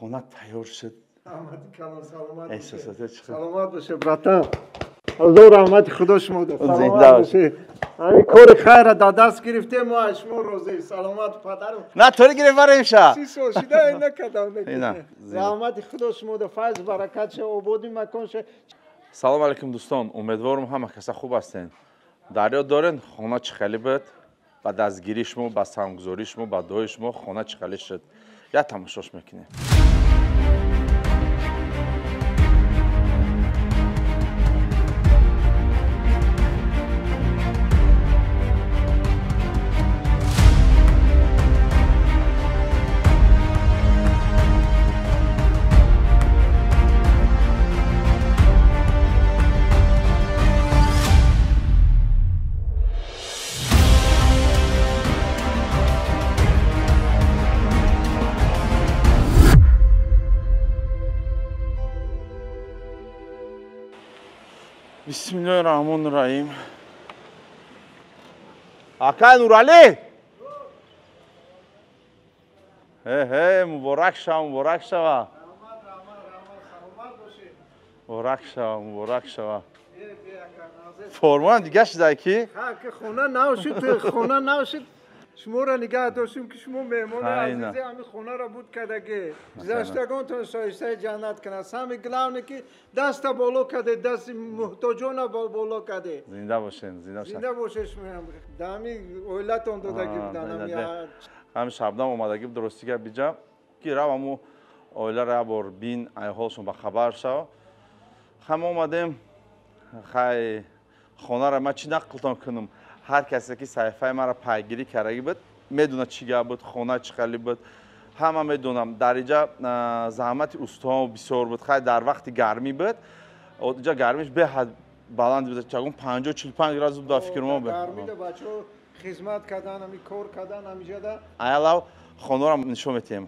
Хона тайёр шуд. Саломат саломат боше, братан. Аллоҳ раҳмати Худо шумо дод. Саломат боше. Ҳамин кори хайра дар даст гирифтем, мо аз шумо розӣ. Саломат падарам. На тори гирифт барои ша. 30 сол шуда ин накардам. Раҳмати Худо шумо дод. Файз баракат ша, ободи макон ша. Салом алейкум дӯстон. Умедворам ҳама каса хуб ҳастен. Дар ёд дорен хона чӣ хеле буд? Ба дастгирии шумо, ба саҳмгузории шумо, ба дуои шумо хона чӣ хеле шуд. Я тамошош мекунем. Бисмиллоҳир-раҳмонир-раҳим. Акай Нуралӣ! Ҳе ҳе, муборак шава, муборак шава. Муборак шава, муборак шава. Форман дига шуда ки? Ҳа, ки хона нав шуд, хона нав шуд. Шуморо нигаҳ доштем ки шумо меҳмони азизи ҳамин хонаро буд кардагӣ. Гузаштагонтон шоистаи ҷаннат кунад. Самое главное ки даста боло карде, дасти муҳтоҷона боло карде. Зинда бошен, зинда бошен. Зинда бошед шумоям. Дар ҳамин оилатон додагӣ будан. Ҳамин шабнам омадагӣ буд, рости гап биҷа ки рав ҳаму оиларо як бор бин, ҳолшон ба хабар шав. Ҳама омадем, хай хонаро ман чӣ нақлтон кунам? Ҳар касе ки саҳифаи маро пайгирӣ кардагӣ буд, медонад чӣ гап буд, хона чӣ хеле буд. Ҳама медонам. Дар инҷа заҳмати устоҳо бисёр буд. Хай дар вақти гармӣ буд. Инҷа гармиш беҳад баланд буд. Чагун 50-45 градус буд, фикр мо буд. Гармида бачаҳо хизмат кардан, ҳами кор кардан, ҳамиҷада. Аялав хонаро нишон медиҳем.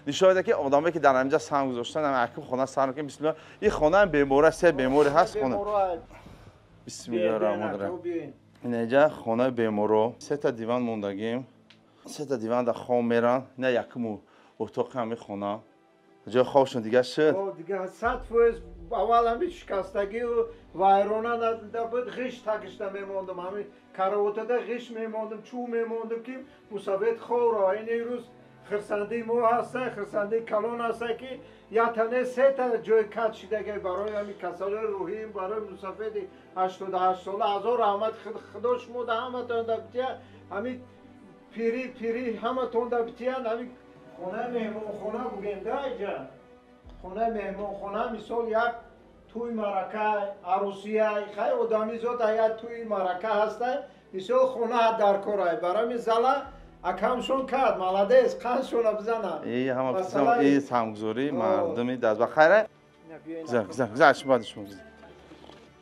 Нишон медиҳем ки одамое ки дар ҳаминҷа саҳм гузоштанд, ҳамин акм хона саҳм мекунем. Бисмиллоҳ. Ин хона бемора, се бемори ҳаст хона. Бисмиллоҳир-раҳмонир-раҳим. Инҷа хонаи беморо, сета диван мондагим. Сета диван дар хоб меран. Ина якуму утоқи ҳамин хона. Ҷои хобшон дига шуд. Дига 100% аввал ҳамин шикастагию вайрона буд, ғиш тагишта мемондам. Ҳамин каравотада ғиш мемондам, чӯб мемондам ки мусафед хобро. Ин рӯз хирсандии мо ҳаста, хирсандии калон ҳаста ки ятане сета ҷои кат шидаги барои ҳамин касалои рӯҳӣ, барои мусафеди 88 сола. Ҳазор раҳмат Худо шумо да ҳаматон да бития, ҳамин пирӣ пирӣ ҳаматон да битиян. Ҳамин хонаи меҳмонхона бугем да иҷа. Хонаи меҳмонхона мисол як тӯи марака, арӯсия, хай одами зод як тӯи марака ҳаста, мисол хона дар корай. Барои ҳамин зала акамшон кард, молодец, қандшона бизана. Ҳама ин саҳмгузорӣ мардуми даст ба хайра. Гузар, гузар, гузар, шумо баъд шумо гузар.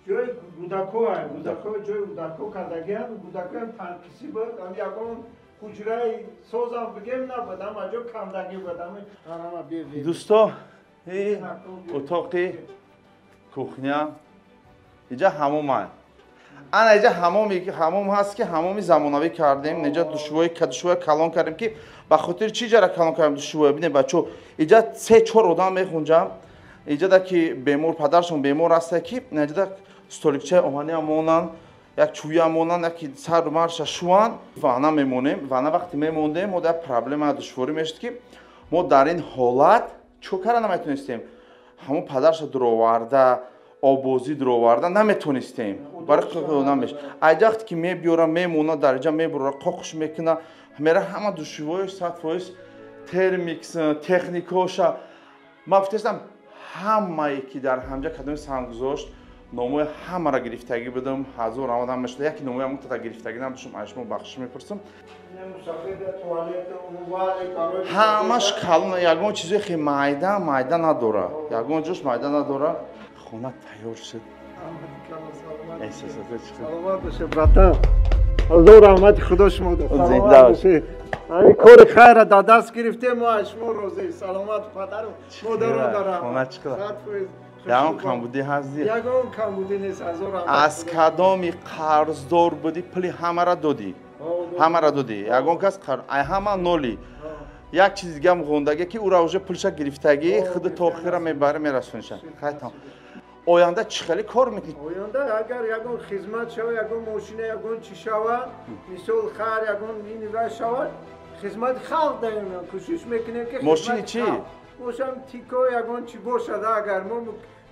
Ҷои гудако, гудако, ҷои гудако кардагиам, гудакоям танқисӣ буд, ҳам ягон ҳуҷраи созам бигем набуд, ҳама ҷо кандагӣ буд. Дӯсто, ин утоқи кухня, инҷа ҳамомай. Ана инҷа ҳамом ҳаст ки ҳамоми замонавӣ кардем. Инҷа душвои калон кардем ки ба хотири чӣ ҷара калон кардем душвоя? Бинед бачо, инҷа 3-4 одам мехунҷам. Инҷа да ки бемор, падаршон бемор ҳаста ки инҷа да столикчаи оҳаниам монанд, як чӯям монанд, яки сару марша шуванд. Вана мемонем. Вана вақте мемондем, мо дар проблема душворӣ мешуд ки мо дар ин ҳолат чӣ кара наметонистем. Ҳамон падарша дуроварда, обозӣ дуроварда наметонистем. Барои намеш. Ай вақте ки мебиёра, мемона, дар инҷа мебурра, қоқш мекуна, мера ҳама душвориҳояш 100% термикс, техникаоша. Ман гуфтаистам ҳамае ки дар ҳамҷа кадоми саҳм гузошт, номои ҳамаро гирифтагӣ будам. Ҳазор раҳмат ҳама шуда. Яке номои ҳамон тата гирифтагӣ набудам, аз шумо бахшиш мепурсам. Ҳамаш калон, ягон чизое хе майда, майда надора. Ягон ҷош майда надора. Хона тайёр шуд. Саломат боше, братан. Аллоҳ раҳмати Худо шумо дод. Саломат боше. Ҳамин кори хайра дар даст гирифтем, мо аз шумо розӣ. Саломат падару модарон дорам. Хона чӣ қадар? Ягон камбудӣ ҳаст? Ягон камбудӣ нест, ҳазор раҳмат. Аз кадоми қарздор будӣ, пули ҳамаро додӣ. ҳамаро додӣ. Ягон кас ай ҳама ноли. Як чиз дигам ғондагӣ ки ура уже пулша гирифтагӣ, худи то охира мебаре мерасониша. Хай там. Оянда чӣ хеле кор мекунӣ? Оянда агар ягон хизмат шава, ягон мошина, ягон чӣ шава, мисол хар, ягон ин ва шава, хизмати халқ даем, кӯшиш мекунем ки мошини чӣ? Бошам тико ягон чӣ бошад, агар мо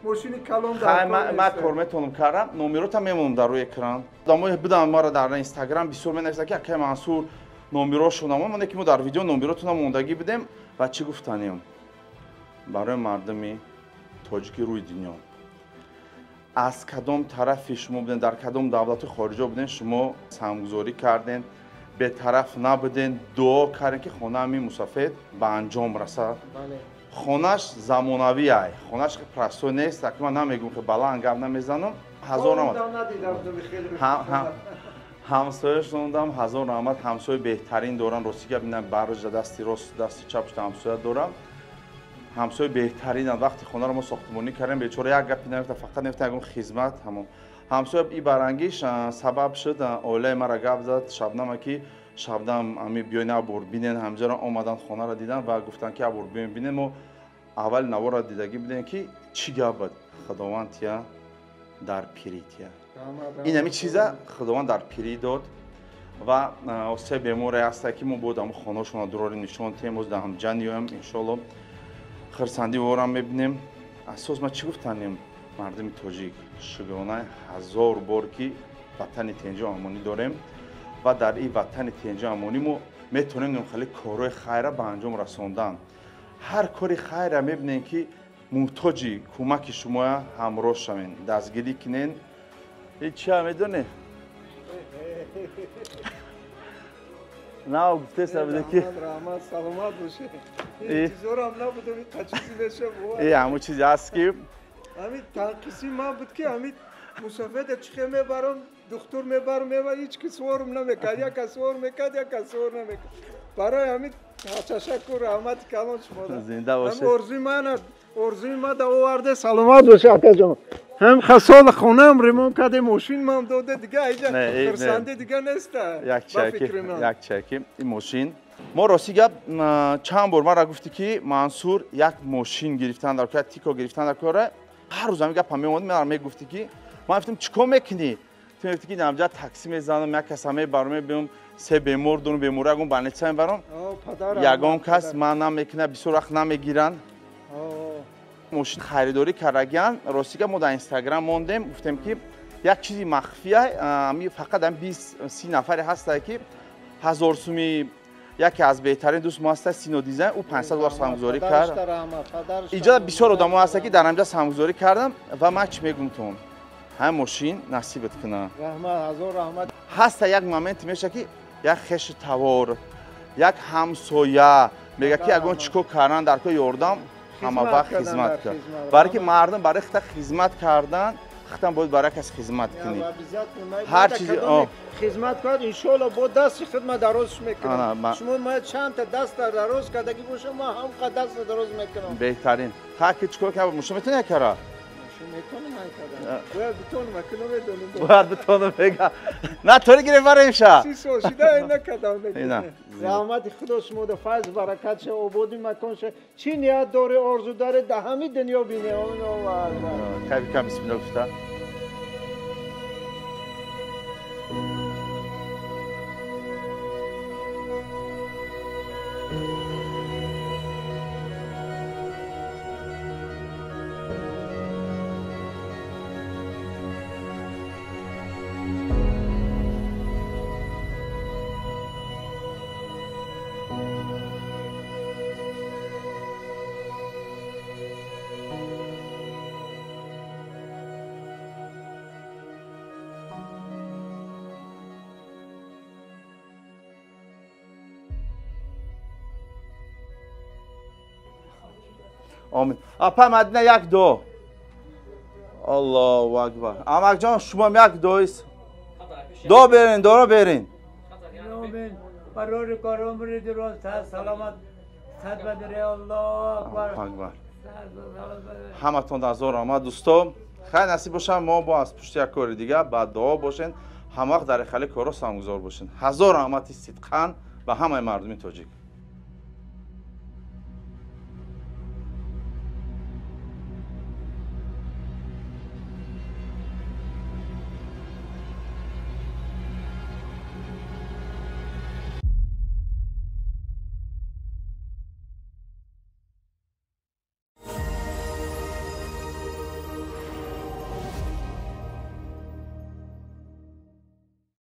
мошини калон дар ман кор метавонам кардам, номерота мемонам дар рӯи экран. Одамое будам маро дар Инстаграм бисёр менависанд ки акай Мансур номерошон намон, ки мо дар видео номеротона мондагӣ будем. Ва чӣ гуфтанем барои мардуми тоҷики рӯи дунё? Аз кадом тарафи шумо будем, дар кадом давлати хориҷо будем, шумо саҳмгузорӣ кардем, бетараф набудем, дуо кардем ки хонаами мусафед ба анҷом расад. Хонаш замонавӣ ай, хонаш простой нест, аки ман намегӯм ки баланд гап намезанам. Ҳазор раҳмат ҳамсояшондам, ҳазор раҳмат, ҳамсояи беҳтарин дорам. Рости гап бинам, бароҷа дасти рост, дасти чапшта ҳамсоя дорам. Ҳамсояи беҳтаринам. Вақти хонаро мо сохтмонӣ кардем, бечора як гапи намефта, фақат мефта ягон хизмат. Ҳамон ҳамсоя и барангиш сабаб шуд, оилаи мара гап зад Шабнама ки Шабнам ами биёй набур бинен. Ҳамҷаро омадан, хонаро дидан ва гуфтанд ки абур биёем бинен. Мо аввали наворро дидагӣ будем ки чӣ гап буд. Худованд тия дар пирӣ тия, ин ҳами чиза Худованд дар пирӣ дод. Ва се беморе ҳаста ки мо бояд ҳамн хонаошонро дурорим, нишон тиҳем. Боз дар ҳамҷа ниёем, иншоалло хирсандӣ ворам мебинем. Асос ман чӣ гуфтанем? Мардуми тоҷик, шукрона ҳазор бор ки ватани тенҷу амонӣ дорем ва дар ин ватани тенҷу амонӣ мо метавонем хеле корҳои хайра ба анҷом расондан. Ҳар кори хайра мебинем ки муҳтоҷи кӯмаки шумоя, ҳамроҳ шавен, дастгирӣ кунен. Чия медонӣ? На гуфтеса буде ки раҳмат, саломат бошед. Интизорам набудам ин чизи мешава. Э, ҳамун чизе ҳаст ки ҳамин танқиси ман буд ки ҳамин мусофида чихе мебарам, духтур мебарам, мебарам, ҳеҷ ки суворам намекард, як кас сувор мекард, як кас сувор намекард. Барои ҳамин ташаккур, раҳмати калон шумо. Зинда бошед. Орзуи ман, орзуи ман да оварде, саломат бошед, акаҷон. Ҳам хасол хонаам ремонт карде, мошин мам доде, дига иҷа хурсанди дига неста. Як чаки, як чаки ин мошин. Мо рости гап чанд бор мара гуфтӣ ки Мансур як мошин гирифтан дар кора, тико гирифтан дар кора. Ҳар рӯз ҳамин гапа меомад, мара мегуфтӣ ки ман гуфтам чӣ кор мекунӣ? Ту мегуфтӣ ки намҷа такси мезанам, як каса мебарам, мебиём, се бемор дорам, бемор ягон больница мебарам. Ягон кас ман намекунад, бисёр вақт намегиранд. Мошин харидорӣ кардагиан. Рости гап мо дар Инстаграм мондем, гуфтем ки як чизи махфия, фақат ам 20-30 нафаре ҳастае ки 1000 суми. Яке аз беҳтарин дӯст мо ҳаста Сино Дизайн, ӯ 500 доллар саҳмгузорӣ кард. Иҷода бисёр одамо ҳаста ки дар ҳамҷа саҳмгузорӣ кардам. Ва ман чӣ мегӯм тон, ҳамин мошин насибат кунад. Ҳаста як моменте меша ки як хеши тавор, як ҳамсоя мега ки ягон чӣ кор кардан дар кор ёрдам, ҳама вақт хизмат кард. Барои ки мардум барои хита хизмат кардан, хитам бояд барои кас хизмат кунӣ. Ҳар чизи хизмат кард, иншоалло бо дасти хидмат дароз мекунам. Шумо ма чандта даст дароз кардагӣ бошам, ман ҳамқа даст дароз мекунам. Беҳтарин. Ха ки чӣ кор кард? Мошин метавонӣ кара? Бояд битонам, аки намедонам. Бояд битонам мега. На тори гирем барем ша. 30 сол шида ин накардам. Раҳмати Худо шумо да, файз баракат ша, ободи макон ша. Чӣ ният дорӣ, орзу дорӣ, да ҳамин дунё бинӣ. Кайф кам бисмилла гуфта. Омин. Апа Мадина як дуо. Аллоҳу акбар. Амакҷон, шумоам як дуоист. Дуо берин, дуоро берин. Барори кор умри дуроз, саломат, сад бадре, Аллоҳу акбар. Ҳаматон ҳазор раҳмат, дӯсто. Хайр насиб бошам, мо бо аз пушти як кори дига ба дуо бошен, ҳамавақт дар хали корро саҳмгузор бошен. Ҳазор раҳмати сидқан ба ҳамаи мардуми тоҷик.